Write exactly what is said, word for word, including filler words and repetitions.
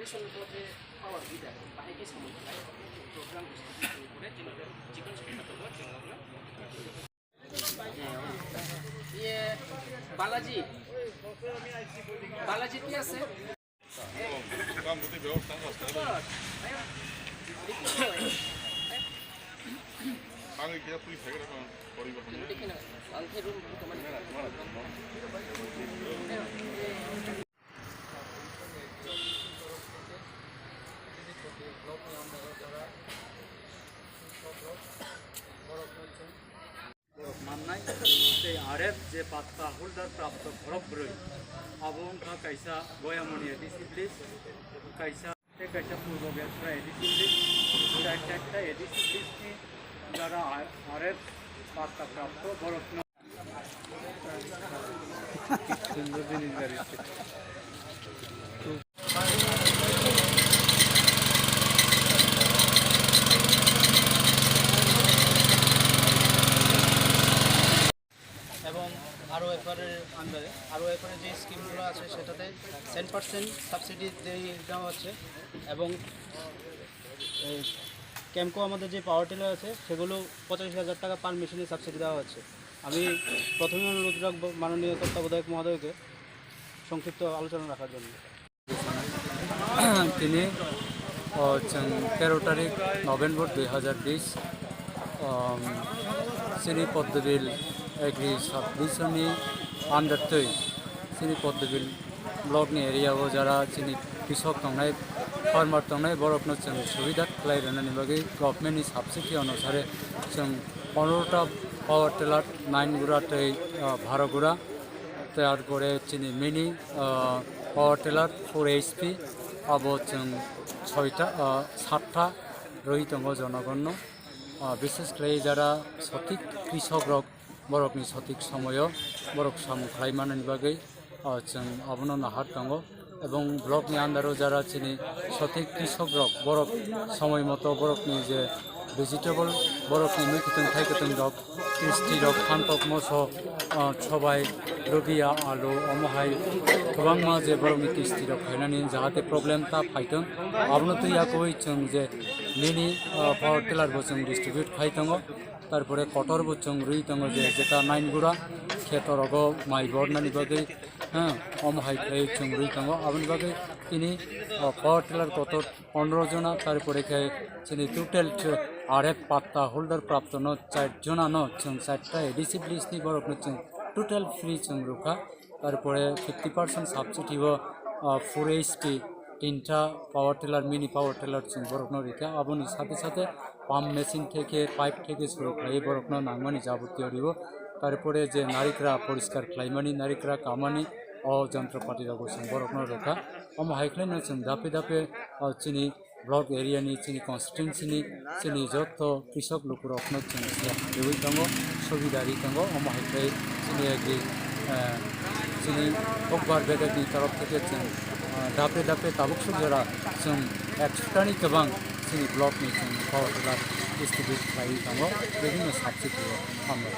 Power leader, bahai khe samung khlai, program distribution ni pore chini chikon sakha tongo, chwng nokno. Ye, Balaji, Balaji ki ase? Borok mannai tei R F je patta holder prapto borok bwrwi. Abo wngkha kaisa Boyamoni A D C village, kaisa tei kaisa Purbo Biasra A D C village, char charta A D C village ni jara R F patta prapto borokno এবং আরওএফআর এর আন্ডারে, আরওএফআর এর যে স্কিমগুলো আছে সেটাতে টেন পার্সেন্ট সাবসিডি দেওয়া হচ্ছে এবং এই ক্যামকো আমাদের যে পাওয়ার টিলার আছে সেগুলো পঁচাশি হাজার টাকা পার মেশিনে সাবসিডি দেওয়া হচ্ছে। আমি প্রথমে অনুরোধ রাখবো মাননীয় তত্ত্বাবধায়ক মহোদয়কে সংক্ষিপ্ত আলোচনা রাখার জন্য। Tini, o, chwng tero tarik November dui hazar bish, um, chini Poddobil Agri Sub Division ni under twi chini Poddobil block ni area o jara chini krisok tongnai, farmer tongnai, borok no chwng subida khlai rwnani bagwi government ni subsidy onusare chwng pondro ta power tiller, nine gura tei, uh, baro gura, tarpore chini mini, uh, power tiller four H P, abo chwng soita, uh, satta rwi tongo jonogonno. Ah, bishes khlai jara sothik krisok rok borokni sothik somoyo borok samung khlai manani bagwi, ah, chwng abono nahar tongo. Ebong block ni under o jara chini sothik krisok rok borok somoi moto borokni je vegetable borokni mui kwthwng thai kwthwng rok, kisti rok, phantok, moso, ah, sobai, lubia, alu, omo hai kwbangma je borokni kisti rok khainani jahate problem ta phaithwng, abono twi yakwi chwng je mini, ah, power tiller bo chwng distribute khai tongo, tarpore kotor bo chwng rwi tongo je jeta nine gura kheto rogo mai bornani bagwi, ha, omo hai khlai chwng rwi tongo. Aboni bagwi tini, ah, power tiller kotor pondro jona, tarpore khe chini total R F patta holder prapto no char jona no chwng charta A D C village ni borok no chwng total free chwng rwkha. Tarpore fifty percent subsidy o, ah, four H P tinta power tiller, mini power tiller chwng borok no rikha. Aboni sathe sathe pump machine theke, pipe theke suru khlaiwi borok no nangmani jabotiyo riwo. Tarpore je narikra poriskar khlaimani, narikra kamani o jontropati rok bo chwng borok no rwkha. Omo hai khlai no chwng dape dape, ah, chini block area ni, chini constituency ni, chini joto krisok lukurokno chwng se rwi tongo, subida ri tongo, omo hai khe chini agri, eh, chini Kokbar bedek ni torof theke chwng, eh, dape dape tabuk suk jora chwng ekshota ni kwbang chini block ni chwng power tiller distribute khlaiwi tongo, bibhinno subsidy o. Hambai.